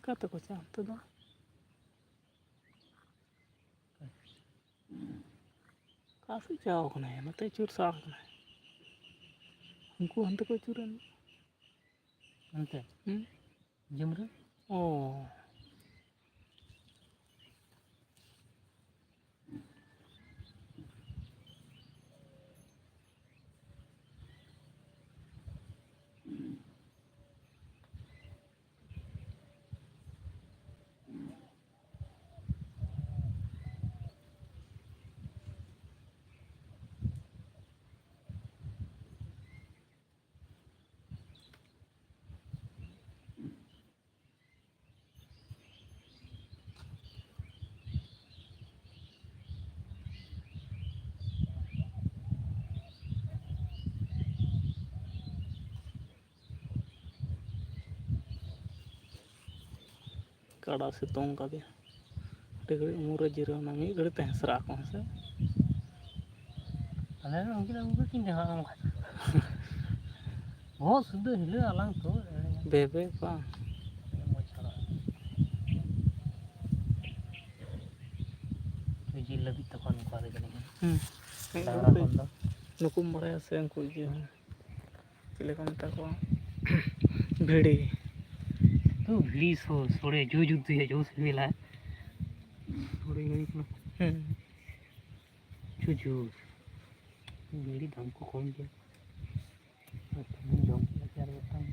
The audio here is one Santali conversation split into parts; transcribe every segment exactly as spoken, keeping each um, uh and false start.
ᱚᱠᱟ ᱛᱮᱠᱚ ᱪᱟᱜ ᱚᱱᱛᱮ ᱫᱚ? ᱚᱠᱟ ᱥᱮᱫ ᱪᱟᱣ ᱠᱟᱱᱟᱭ? ᱱᱚᱛᱮ ᱟᱹᱪᱩᱨ ᱥᱟᱦ ᱠᱟᱱᱟᱭ᱾ ᱩᱱᱠᱩ ᱦᱟᱱᱛᱮ ᱠᱚ ᱟᱹᱪᱩᱨᱮᱱ᱾ ᱦᱟᱱᱛᱮ? ᱦᱩᱸ? ᱡᱚᱢ ᱨᱮ? ᱚ᱾ ᱠᱟᱰᱟ ᱥᱤᱛᱩᱝ ᱠᱟᱫᱮᱭᱟ᱾ ᱟᱹᱰᱤ ᱜᱷᱟᱹᱲᱤᱡ ᱩᱢᱩᱞ ᱨᱮ ᱡᱤᱨᱟᱹᱣ ᱮᱱᱟ, ᱢᱤᱫ ᱜᱷᱟᱹᱲᱤᱡ ᱛᱮ ᱦᱮᱸᱥᱨᱟ ᱟᱠᱚ ᱦᱮᱸ ᱥᱮ᱾ ᱟᱞᱮ ᱫᱚ ᱩᱱᱠᱤᱱ ᱫᱚ ᱩᱱᱠᱩ ᱠᱤᱱ ᱡᱟᱦᱟᱸ ᱚᱱᱠᱟ᱾ ᱵᱚᱦᱚᱜ ᱥᱩᱫᱷᱟᱹ ᱦᱤᱞᱟᱹᱜ ᱟᱞᱟᱝ ᱛᱚ᱾ ᱵᱮᱵᱮ ᱵᱟᱝ᱾ ᱢᱚᱡᱽ ᱪᱷᱟᱲᱟ᱾ ᱡᱤᱞ ᱞᱟᱹᱜᱤᱫ ᱛᱚᱠᱷᱚᱱ ᱩᱱᱠᱩ ᱟᱞᱮ ᱡᱟᱹᱱᱤᱡ᱾ ᱦᱩᱸ᱾ ᱰᱟᱝᱨᱟ ᱠᱷᱚᱱ ᱫᱚ᱾ ᱱᱩᱠᱩᱢ ᱵᱟᱲᱟᱭᱟ ᱥᱮ ᱩᱱᱠᱩ ᱤᱭᱟᱹ ᱦᱚᱸ? ᱪᱤᱞᱤ ᱠᱚ ᱢᱮᱛᱟ ᱠᱚᱣᱟ? ᱵᱷᱤᱲᱤ᱾ ᱛᱚ ᱵᱷᱤᱲᱤ ᱥᱚ-, ᱥᱚᱲᱮ ᱡᱩ ᱡᱩᱛ ᱦᱩᱭᱩᱜᱼᱟ, ᱡᱩ ᱥᱤᱵᱤᱞᱟ᱾ ᱥᱚᱲᱮ ᱜᱷᱟᱹᱲᱤ ᱠᱟᱱᱟ᱾ ᱦᱮᱸ᱾ Zoo zoo. ᱵᱷᱤᱲᱤ ᱫᱟᱢ ᱠᱚ ᱠᱚᱢ ᱜᱮᱭᱟ᱾ ᱡᱚᱢ ᱠᱮᱫᱟ ᱠᱤ ᱟᱨ ᱢᱤᱫᱴᱟᱝ?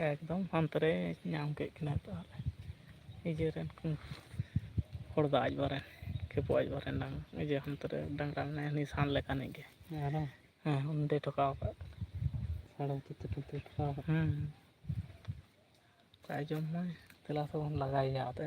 ᱮᱠᱫᱚᱢ ᱦᱟᱱᱛᱮ ᱨᱮ ᱧᱟᱢ ᱠᱮᱫ ᱠᱤᱱᱟᱹ ᱛᱟᱦᱚᱞᱮ᱾ ᱤᱭᱟᱹ ᱨᱮᱱ ᱠᱚ ᱦᱚᱲ ᱫᱚ ᱟᱡ ᱵᱟᱨᱮᱱ, ᱠᱷᱮᱯᱩ ᱟᱡ ᱵᱟᱨᱮᱱ ᱰᱟᱝ-, ᱤᱭᱟᱹ ᱦᱟᱱᱛᱮ ᱨᱮ ᱰᱟᱝᱨᱟ ᱢᱮᱱᱟᱭᱟ, ᱩᱱᱤ ᱥᱟᱱ ᱞᱮᱠᱟᱱᱤᱡ ᱜᱮ᱾ ᱟᱨᱚ? ᱦᱮᱸ, ᱩᱱᱤ ᱫᱚᱭ ᱴᱷᱚᱠᱟᱣ ᱟᱠᱟᱫ ᱠᱚᱣᱟ᱾ ᱥᱟᱲᱚᱢ ᱛᱮ ᱛᱮ ᱴᱷᱚᱠᱟᱣ ᱟᱠᱟᱫ ᱠᱚᱣᱟ᱾ ᱦᱮᱸ᱾ ᱚᱠᱟᱭ ᱡᱚᱢ ᱢᱟᱭ, ᱫᱮᱞᱟ ᱥᱮ ᱵᱚᱱ ᱞᱟᱜᱟᱭᱮᱭᱟ ᱟᱫᱚ᱾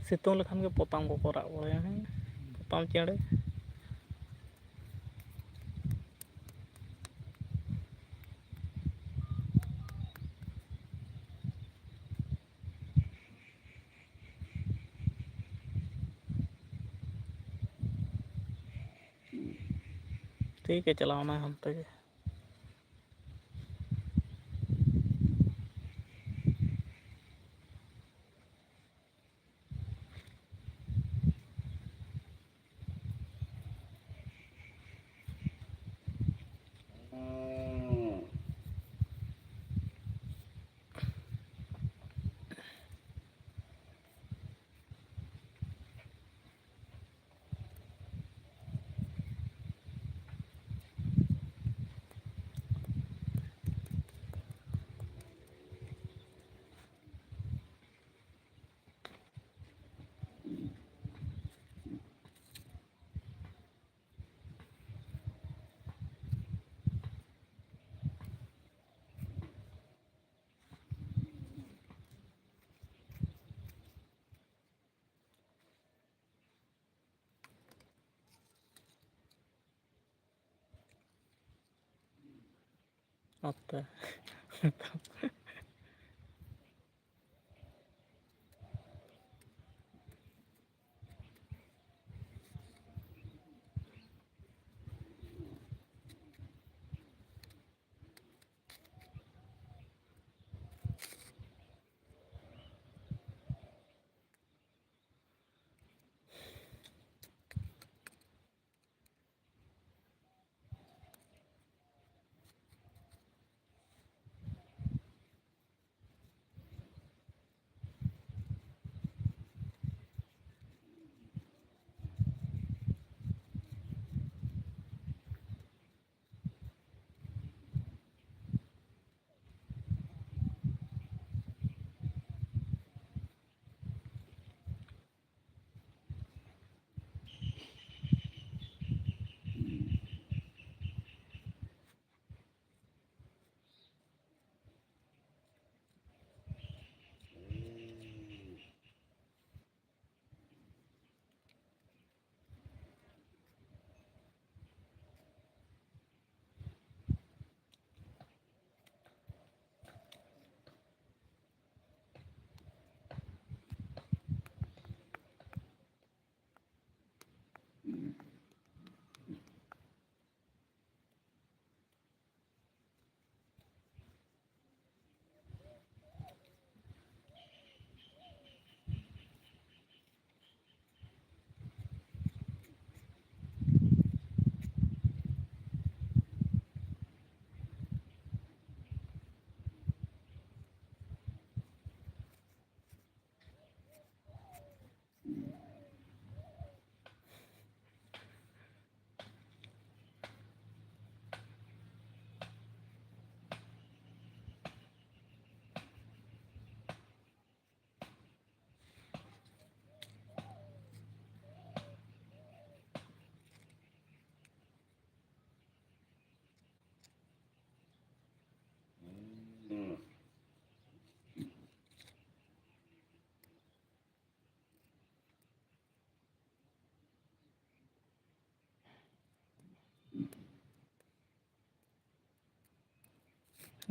ᱥᱤᱛᱩᱝ ᱞᱮᱠᱷᱟᱱ ᱜᱮ ᱯᱚᱛᱟᱢ ᱠᱚᱠᱚ ᱨᱟᱜ ᱵᱟᱲᱟᱭᱟ, ᱦᱮᱸ, ᱯᱚᱛᱟᱢ ᱪᱮᱬᱮ᱾ ᱴᱷᱤᱠ ᱮ ᱪᱟᱞᱟᱣ ᱮᱱᱟ ᱦᱟᱱᱛᱮ ᱜᱮ᱾ ᱱᱚᱛᱮ᱾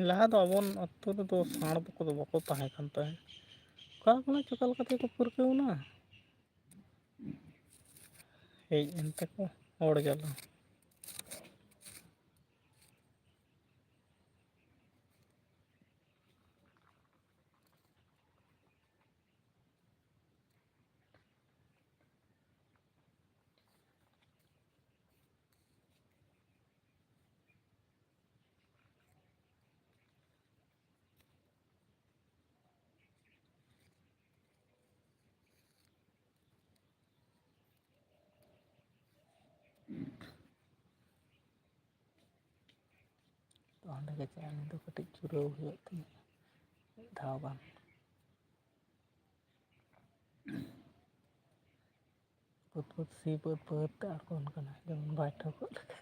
ᱞᱟᱦᱟ ᱫᱚ ᱟᱵᱚᱱ ᱟᱹᱛᱩ ᱨᱮᱫᱚ ᱥᱟᱬ ᱠᱚᱫᱚ ᱵᱟᱠᱚ ᱛᱟᱦᱮᱸ ᱠᱟᱱ ᱛᱟᱦᱮᱸᱫ᱾ ᱚᱠᱟ ᱠᱷᱚᱱᱟᱜ ᱪᱚ ᱚᱠᱟ ᱞᱮᱠᱟ ᱛᱮᱠᱚ ᱯᱟᱹᱨᱠᱟᱹᱣ ᱮᱱᱟ, ᱦᱮᱡ ᱮᱱ ᱛᱮᱠᱚ ᱦᱚᱲ ᱡᱟᱞᱟ᱾ ᱛᱚ ᱚᱸᱰᱮ ᱜᱮ ᱪᱟᱞᱟᱣ ᱫᱚ ᱠᱟᱹᱴᱤᱡ ᱡᱩᱨᱟᱹᱣ ᱦᱩᱭᱩᱜ ᱛᱤᱧᱟᱹ ᱢᱤᱫ ᱫᱷᱟᱣ ᱜᱟᱱ᱾ ᱯᱟᱹᱛ ᱯᱟᱹᱛ ᱥᱤ ᱯᱟᱹᱛ ᱯᱟᱹᱛ ᱛᱮ ᱟᱬᱜᱚᱱ ᱠᱟᱱᱟ, ᱡᱮᱢᱚᱱ ᱵᱟᱭ ᱴᱷᱟᱹᱣᱠᱟᱹᱜ ᱞᱮᱠᱟ᱾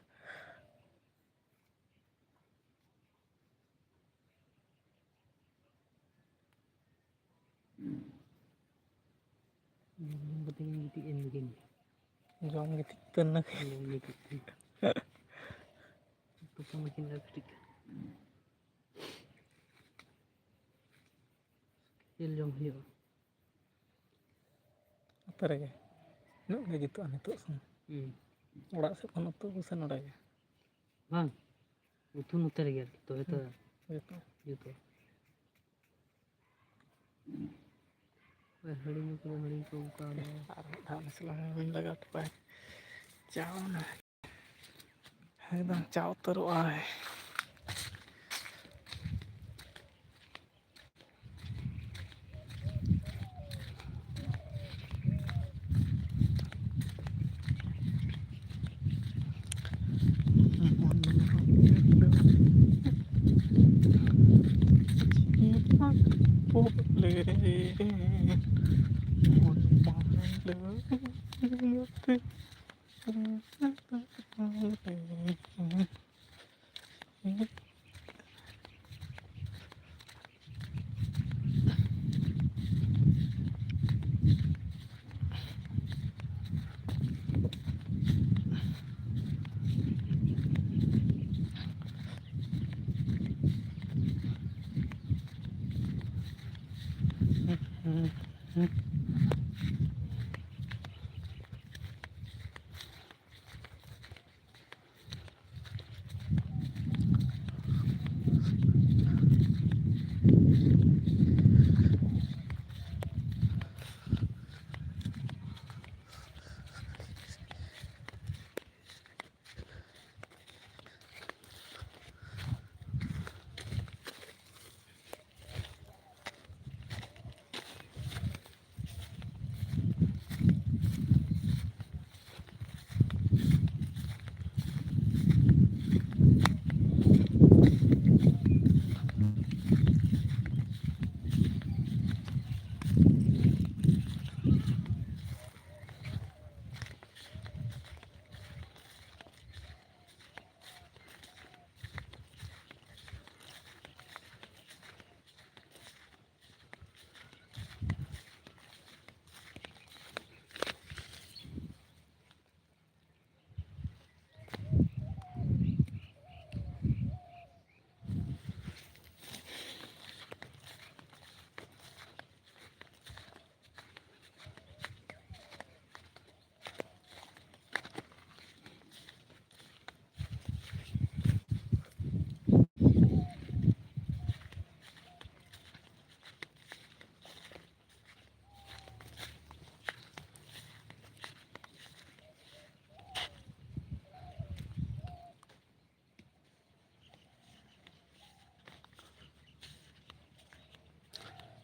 ᱡᱚᱢ ᱜᱤᱛᱤᱡ ᱩᱛᱟᱹᱨ ᱮᱱᱟ᱾ ᱡᱚᱢ ᱜᱤᱛᱤᱡ ᱩᱛᱟᱹᱨ ᱮᱱᱟ᱾ ᱛᱩᱯᱩ ᱢᱟᱹᱠᱤᱱ ᱟᱨ ᱠᱟᱹᱴᱤᱡ ᱠᱷᱮᱞ ᱡᱚᱝ ᱦᱩᱭᱩᱜᱼᱟ᱾ ᱱᱚᱛᱮ ᱨᱮᱜᱮ ᱧᱚᱜ ᱜᱮ ᱡᱩᱛᱩᱜᱼᱟ ᱱᱤᱛᱚᱜ ᱥᱮ᱾ ᱦᱩᱸ᱾ ᱚᱲᱟᱜ ᱥᱮᱫ ᱠᱷᱚᱱ ᱩᱛᱩ ᱥᱮ ᱱᱚᱰᱮ ᱜᱮ? ᱵᱟᱝ, ᱩᱛᱩ ᱱᱚᱛᱮ ᱨᱮᱜᱮ ᱟᱨᱠᱤ, ᱛᱚᱵᱮ ᱛᱚ᱾ ᱦᱩᱸ, ᱡᱩᱛᱩᱜᱼᱟ᱾ ᱡᱩᱛᱩᱜᱼᱟ᱾ ᱦᱤᱲᱤᱧ ᱠᱚ, ᱦᱤᱲᱤᱧ ᱠᱚ ᱚᱱᱠᱟ ᱜᱮ᱾ ᱟᱨ ᱢᱤᱫ ᱫᱷᱟᱣ ᱱᱟᱥᱮ ᱞᱟᱦᱟ ᱦᱚᱸᱧ ᱞᱟᱜᱟᱣ ᱦᱚᱴᱚ ᱠᱟᱜᱼᱟ᱾ ᱪᱟᱣ ᱱᱟ᱾ ᱮᱠᱫᱚᱢ ᱪᱟ ᱩᱛᱟᱹᱨᱚᱜ ᱟᱭ᱾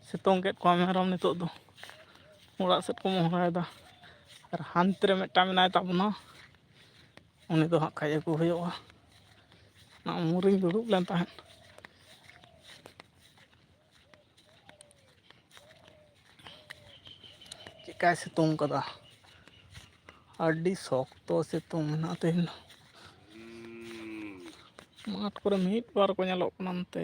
ᱥᱤᱛᱩᱝ ᱠᱮᱫ ᱠᱚᱣᱟ ᱢᱮᱨᱚᱢ ᱱᱤᱛᱚᱜ ᱫᱚ᱾ ᱚᱲᱟᱜ ᱥᱮᱫ ᱠᱚ ᱢᱚᱦᱰᱟᱭᱮᱫᱟ᱾ ᱟᱨ ᱦᱟᱱᱛᱮ ᱨᱮ ᱢᱤᱫᱴᱟᱝ ᱢᱮᱱᱟᱭ ᱛᱟᱵᱚᱱᱟ, ᱩᱱᱤ ᱫᱚ ᱦᱟᱸᱜ ᱠᱷᱟᱡ ᱟᱹᱜᱩ ᱦᱩᱭᱩᱜᱼᱟ᱾ ᱚᱱᱟ ᱩᱢᱩᱞ ᱨᱤᱧ ᱫᱩᱲᱩᱵ ᱞᱮᱱ ᱛᱟᱦᱮᱸᱫ᱾ ᱪᱮᱫᱠᱟᱭ ᱥᱤᱛᱩᱝ ᱠᱟᱫᱟ, ᱟᱹᱰᱤ ᱥᱚᱠᱛᱚ ᱥᱤᱛᱩᱝ ᱢᱮᱱᱟᱜᱼᱟ ᱛᱮᱦᱮᱧ ᱫᱚ᱾ ᱢᱟᱴᱷ ᱠᱚᱨᱮ ᱢᱤᱫ ᱵᱟᱨ ᱠᱚ ᱧᱮᱞᱚᱜ ᱠᱟᱱᱟ ᱱᱚᱱᱛᱮ᱾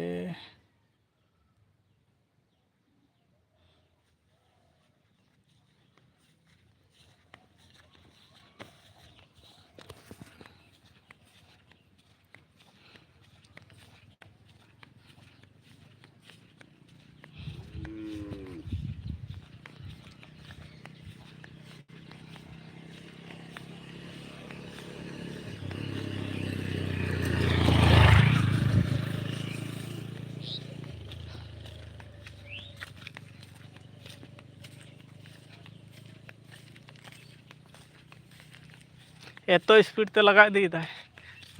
ᱮᱛᱚ ᱥᱯᱤᱰ ᱛᱮ ᱞᱟᱜᱟ ᱤᱫᱤᱭᱮᱫᱟᱭ᱾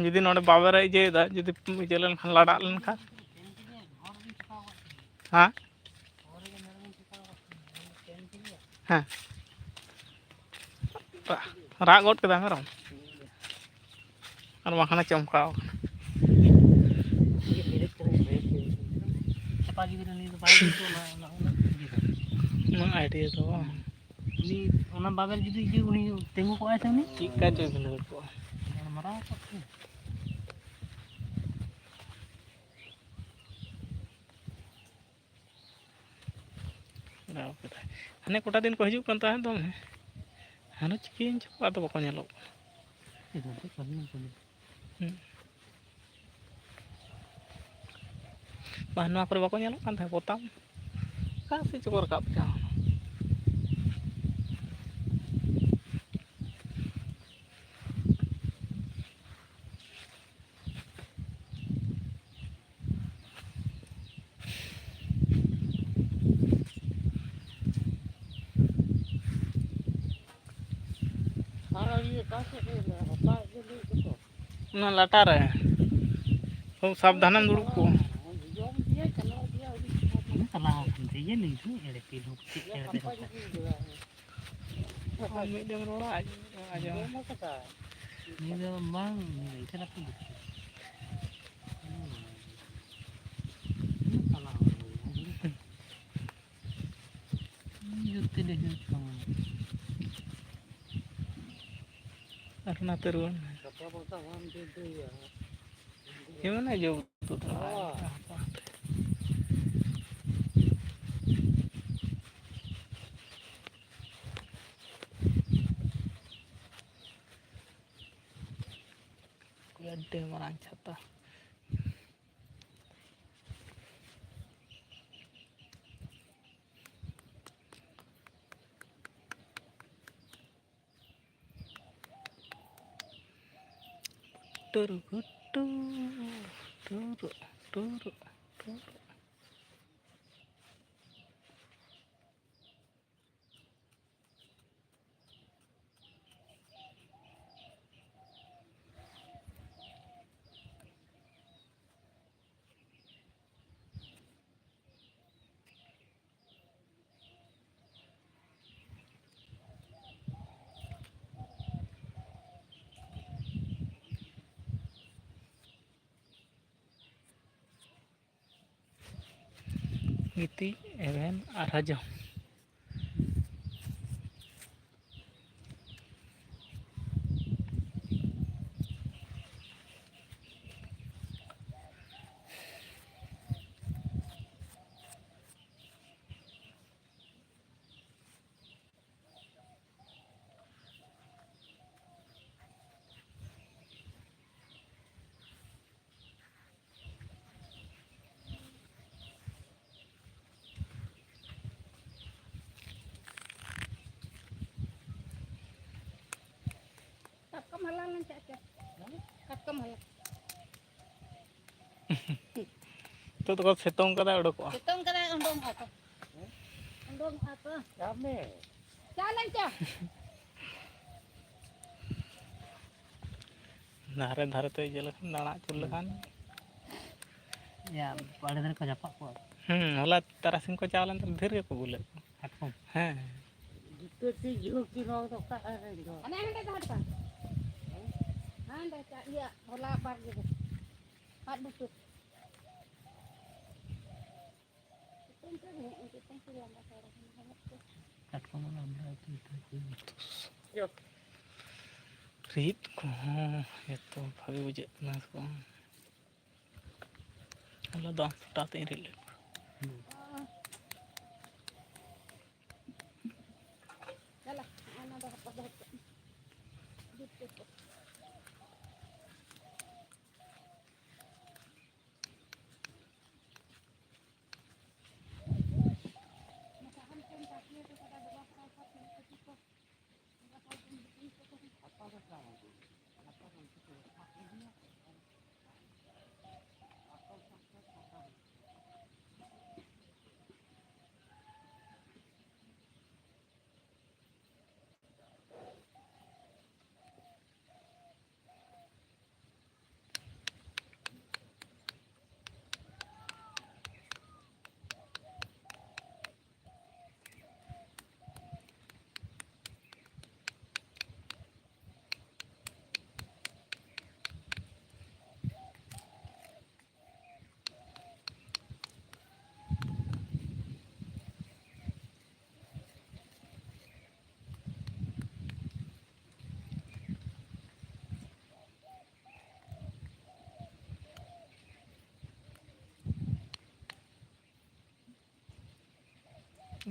ᱡᱩᱫᱤ ᱱᱚᱰᱮ ᱵᱟᱵᱮᱨᱮ ᱤᱭᱟᱹᱭᱮᱫᱟ, ᱡᱩᱫᱤ ᱤᱭᱟᱹ ᱞᱮᱱᱠᱷᱟᱱ, ᱞᱟᱲᱟᱜ ᱞᱮᱱᱠᱷᱟᱱ, ᱦᱮᱸ? ᱦᱮᱸ᱾ ᱨᱟ-, ᱨᱟᱜ ᱜᱚᱫ ᱠᱮᱫᱟᱭ ᱢᱮᱨᱚᱢ᱾ ᱟᱨ ᱵᱟᱝᱠᱷᱟᱱᱮ ᱪᱚᱢᱠᱟᱣ ᱠᱟᱱᱟ᱾ ᱪᱟᱯᱟ ᱜᱤᱫᱽᱨᱟᱹ ᱱᱩᱭ ᱫᱚ ᱵᱟᱭ ᱵᱩᱡᱽ ᱫᱟ, ᱚᱱᱟ, ᱚᱱᱟ, ᱚᱱᱟ ᱤᱭᱟᱹ ᱫᱚ᱾ ᱩᱱᱟᱹᱜ ᱟᱭᱰᱤᱭᱟ ᱫᱚ ᱵᱟᱝ᱾ ᱩᱱᱤ ᱚᱱᱟ ᱵᱟᱵᱮᱨ ᱡᱩᱫᱤ ᱤᱭᱟᱹ, ᱩᱱᱤ ᱛᱤᱸᱜᱩ ᱠᱚᱜᱼᱟᱭ ᱥᱮ ᱩᱱᱤ? ᱪᱮᱫᱠᱟ ᱪᱚᱭ ᱵᱷᱤᱸᱫᱟᱹᱲ ᱠᱚᱜᱼᱟ᱾ ᱢᱟᱨᱟᱝ ᱠᱚᱜ ᱠᱷᱟᱱ᱾ ᱫᱟᱣ ᱠᱮᱫᱟᱭ᱾ ᱦᱟᱱᱮ ᱠᱚᱴᱟ ᱫᱤᱱ ᱠᱚ ᱦᱤᱡᱩᱜ ᱠᱟᱱ ᱛᱟᱦᱮᱸᱫ ᱫᱚᱢᱮ᱾ ᱦᱟᱱᱮ ᱪᱤᱠᱟᱹᱭᱮᱱ ᱪᱚᱠᱚ, ᱟᱫᱚ ᱵᱟᱠᱚ ᱧᱮᱞᱚᱜ ᱠᱟᱱᱟ᱾ ᱦᱩᱸ᱾ ᱵᱟᱝ, ᱱᱚᱣᱟ ᱠᱚᱨᱮ ᱵᱟᱠᱚ ᱧᱮᱞᱚᱜ ᱠᱟᱱ ᱛᱟᱦᱮᱸᱫ ᱯᱚᱛᱟᱢ᱾ ᱚᱠᱟ ᱥᱮᱫ ᱪᱚᱠᱚ ᱨᱟᱠᱟᱵ ᱠᱮᱫᱟ᱾ ᱚᱱᱟ ᱞᱟᱴᱟ ᱨᱮ᱾ ᱠᱷᱩᱵ ᱥᱟᱵᱫᱷᱟᱱᱮᱢ ᱫᱩᱲᱩᱵ ᱠᱚᱜᱼᱟ᱾ ᱪᱟᱞᱟᱣ ᱟᱠᱟᱱ ᱛᱮ ᱤᱭᱟᱹ ᱞᱤᱧ ᱮᱲᱮ ᱯᱤᱞ ᱦᱚᱸ ᱠᱟᱹᱴᱤᱡ ᱮᱲᱮ ᱫᱚ᱾ ᱟᱢ ᱢᱤᱫ ᱫᱚᱢ ᱨᱚᱲᱟ, ᱟᱡ ᱟᱸᱡᱚᱢᱟ᱾ ᱩᱱᱤ ᱫᱚ ᱵᱟᱝ, ᱩᱱᱤ ᱫᱚ ᱮᱴᱟᱜ ᱟᱹᱛᱩ ᱫᱚ᱾ ᱪᱟᱞᱟᱣ ᱟᱠᱟᱱᱟ᱾ ᱡᱩᱛᱤ ᱞᱮ ᱦᱩᱭᱩᱜ ᱛᱟᱢᱟ᱾ ᱟᱨ ᱱᱟᱛᱮ ᱨᱩᱣᱟᱹᱲ ᱢᱮ᱾ ᱜᱟᱯᱟ ᱵᱟᱝᱠᱷᱟᱱ ᱵᱟᱢ ᱫᱟᱹᱲ ᱫᱟᱲᱮᱭᱟᱜᱼᱟ᱾ ᱦᱮᱸ, ᱢᱟᱱᱮ ᱡᱚ ᱩᱛᱩ ᱫᱚ᱾ ᱦᱳᱭ᱾ ᱟᱹᱰᱤ ᱢᱟᱨᱟᱝ ᱪᱷᱟᱛᱟ᱾ ᱴᱩᱨᱩ ᱜᱷᱩᱴᱩ, ᱴᱩᱨᱩ, ᱴᱩᱨᱩ, ᱴᱩᱨᱩ᱾ ᱜᱤᱛᱤᱡ, ᱮᱵᱷᱮᱱ ᱟᱨ ᱦᱟᱡᱚᱢ᱾ ᱠᱟᱴᱠᱚᱢ ᱦᱟᱞᱟᱝ ᱞᱮᱱ ᱪᱚ᱾ ᱠᱟᱴᱠᱚᱢ ᱦᱟᱞᱟᱝ᱾ ᱱᱤᱛᱚᱜ ᱫᱚᱠᱚ ᱥᱤᱛᱩᱝ ᱠᱟᱫᱟ, ᱩᱰᱩᱠᱚᱜᱼᱟ᱾ ᱥᱤᱛᱩᱝ ᱠᱟᱫᱟᱭ, ᱩᱰᱩᱝᱚᱜᱼᱟ ᱠᱚ᱾ ᱩᱰᱩᱝᱚᱜᱼᱟ ᱠᱚ᱾ ᱪᱟᱞᱟᱜ ᱪᱚ᱾ ᱫᱷᱟᱨᱮ ᱫᱷᱟᱨᱮ ᱛᱮ ᱤᱭᱟᱹ ᱞᱮᱠᱷᱟᱱ, ᱫᱟᱬᱟ ᱟᱹᱪᱩᱨ ᱞᱮᱠᱷᱟᱱ᱾ ᱭᱟ, ᱵᱟᱲᱮ ᱫᱷᱟᱨᱮ ᱠᱚ ᱡᱟᱯᱟᱜ ᱠᱚᱜᱼᱟ᱾ ᱦᱩᱸ, ᱦᱚᱞᱟ ᱛᱟᱨᱟᱥᱤᱧ ᱠᱚ ᱪᱟᱣ ᱞᱮᱱ ᱛᱟᱦᱮᱸ, ᱰᱷᱮᱨ ᱜᱮᱠᱚ ᱵᱩᱞᱟᱹᱜ ᱠᱚ᱾ ᱠᱟᱴᱠᱚᱢ᱾ ᱦᱮᱸ᱾ ᱡᱩᱛᱟᱹ ᱥᱮ ᱡᱤᱦᱩ ᱠᱤ ᱱᱚᱣᱟ ᱫᱚ ᱚᱠᱟ ᱨᱮ ᱫᱚ? ᱦᱟᱱᱮ ᱦᱟᱸᱰᱮ ᱫᱚ ᱦᱟᱸᱰᱮ ᱫᱚ᱾ ᱦᱟᱸᱰᱮ ᱪᱟ-, ᱤᱭᱟᱹ, ᱦᱚᱞᱟ ᱵᱟᱨ ᱜᱮ᱾ ᱟᱫ ᱵᱩᱴᱟᱹ᱾ ᱠᱟᱴᱠᱚᱢ ᱞᱟᱢᱲᱟ ᱩᱛᱩ ᱞᱮᱠᱷᱟᱱ ᱪᱮᱫ? ᱨᱤᱫ ᱠᱚᱦᱚᱸ ᱮᱛᱚ ᱵᱷᱟᱜᱮ ᱵᱩᱡᱷᱟᱹᱜ ᱠᱟᱱᱟ ᱥᱮ ᱵᱟᱝ? ᱦᱚᱞᱟ ᱫᱚ ᱟᱢ ᱯᱷᱚᱴᱟ ᱛᱮᱧ ᱨᱤᱫ ᱞᱮᱫ ᱠᱚᱣᱟ᱾ ᱦᱩᱸ᱾ ᱪᱟᱞᱟ, ᱚᱱᱟ ᱫᱚ ᱦᱟᱯᱟ ᱫᱚᱦᱚ ᱠᱟᱜ ᱢᱮ᱾ ᱡᱩᱛ ᱠᱚ᱾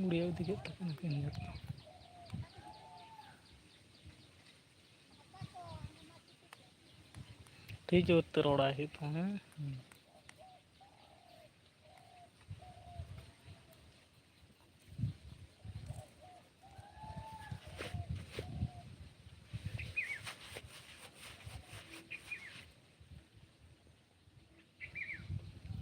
ᱜᱩᱲᱤᱭᱟᱹᱣ ᱤᱫᱤ ᱠᱮᱫ ᱛᱟᱹᱠᱤᱱᱟ ᱠᱤᱱ ᱡᱚᱛᱚ᱾ ᱴᱷᱤᱠ ᱡᱳᱨ ᱛᱮ ᱨᱚᱲᱟᱭ ᱦᱩᱭᱩᱜ ᱛᱟᱢᱟ, ᱦᱮᱸ?